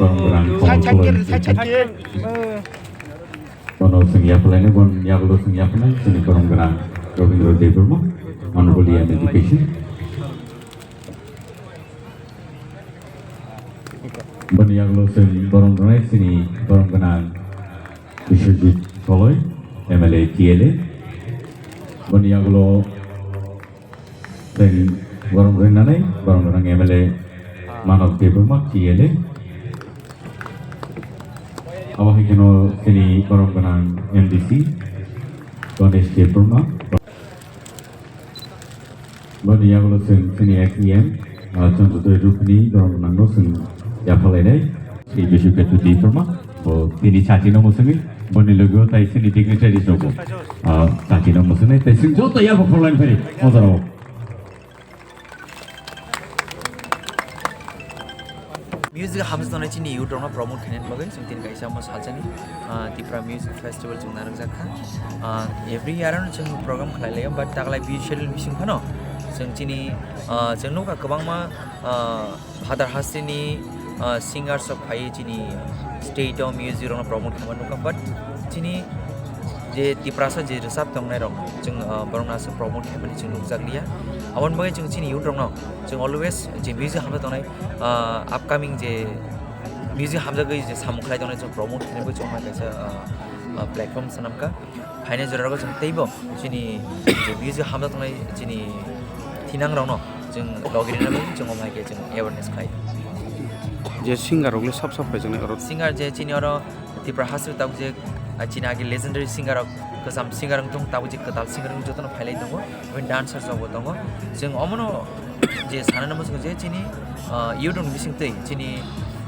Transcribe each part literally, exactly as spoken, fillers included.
Borong gwnang Kamal Koloi. Bono chwng yaphlaino, bon yagulo chwng yaphlaino, chini borong gwnang Rabindra Debbarma, Honorable E M Education. Boni yagulo chwng borong gwnang, chini borong gwnang Biswajit Koloi, M L A, T L A. Boni yagulo Tei borong rinani, borong rang M L A Manav Debbarma, T L A. Abo hai kheno chini borong gwnang M D C, Ganesh Debbarma. Boni yagulo chwng chini ex E M, ah, Chandrodoi Rupini borong gwnangno chwng yaphalainai. Sri Bishu Ketu Debbarma, bo tini chati no mwswngwi, boni logo tai chini dignitaries rogo, ah, chati no mwswngwi, tai chwng joto yabo khorlaini phari, ojaro. Music hamjak tongnai chini youth rokno promote khainani bagwi chwng tini kaisa omo salsani, ah, Tipra Music Festival chwng narwkjak kha. Ah, every year ano chwng program khlai laio, but taklai busy schedule bising phano chwng chini, ah, chwng nukha kwbangma, ah, Bhadar hasteni, ah, singers rok phaiwi chini state o music rokno promote khaima nukha, but chini je Tiprasa je rwchap tongnai rok chwng, ah, borokno aswk promote khaimani chwng nukjak liya. Aboni bagwi chwng chini youth rokno chwng always je music hamjak tongnai, ah, upcoming je music hamjagwi je samung khlai tongnai chwng promote khainani bagwi chwng kaisa, ah, ah, platform swnamkha. Phainai jora rogo chwng teibo chini je music hamjak tongnai chini thinang rokno chwng logi rina bagwi chwng omo hai khe chwng awareness khlai. Je singer rok le sab sab phai chwng oro. Singer je chini oro Tipra hasteo tabuk je, ah, chini age legendary singer rok, kwcham singer wng tong, tabuk je kwtal singer wng jotono phailai tongo, even dancer rok bo tongo. Chwng omono je sanani muchungo je chini, ah, youth rokni bising twi chini,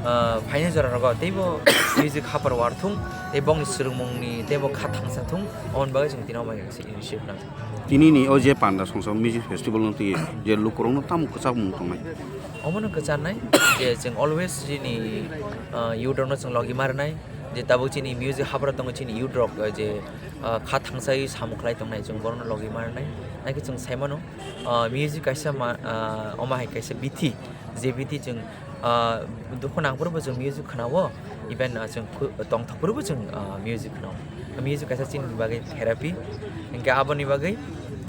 ah, phainai jora rogo teibo music hapar war thung, tei bongni swrwngmungni teibo kha thangsa thung, oboni bagwi chwng tini omo hai khe initiative nang. Tini ni o je panda songsa music festival no twi je lukurokno tamo kwchak mung tongnai. Omono kwcharnai je chwng always chini, ah, youth rokno chwng logi ma rwnai, je tabuk chini music habra tongo chini youth rok, ah, je, ah, kha thangsawi samung khlai tongnai chwng borokno logi ma rwnai. Haikhe chwng sai mano, ah, music kaisa ma, ah, omo hai kaisa bithi, je bithi chwng, ah, dukhu nang phuru bo chwng music khwnao, even, ah, chwng khu-, tongthok phuru bo chwng, ah, music khwnao. Music kaisa chini bagwi therapy. Hinkhe aboni bagwi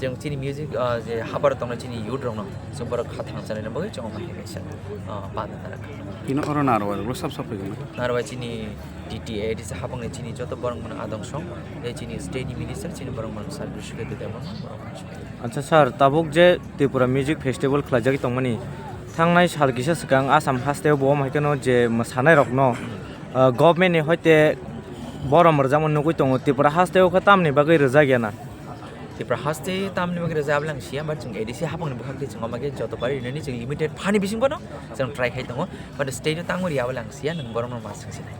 chwng chini music, ah, je habaro tongnai chini youth rokno chwng borok kha thangsanani bagwi chwng omo hai kaisa, ah, bana narwkha. Tini oro narwai rok sab sab phaijaknai. Narwai chini D T A, A D C habangni chini joto borok mano adong song, tei chini state ni minister chini borok mano sir Bishnu Debbarma borok mano. Acha sir, tabuk je Tripura Music Festival khlaijagwi tongmani, thangnai sal kisa swkang Assam hasteo bo omo hai kheno je mwsanai rokno, ah, government ni hoite borom rwjakma nugwi tongo, Tripura hasteo khe tamni bagwi rwjak ya na? Tripura haste tamni bagwi rwjak abole ang siya, but chwng A D C habangni bwkhak twi chwng omo khe joto pari rinani chwng limited phani bising bono chwng try khai tongo, but state o tangwi riya abole ang siya, nwng borokno ma swngsinai.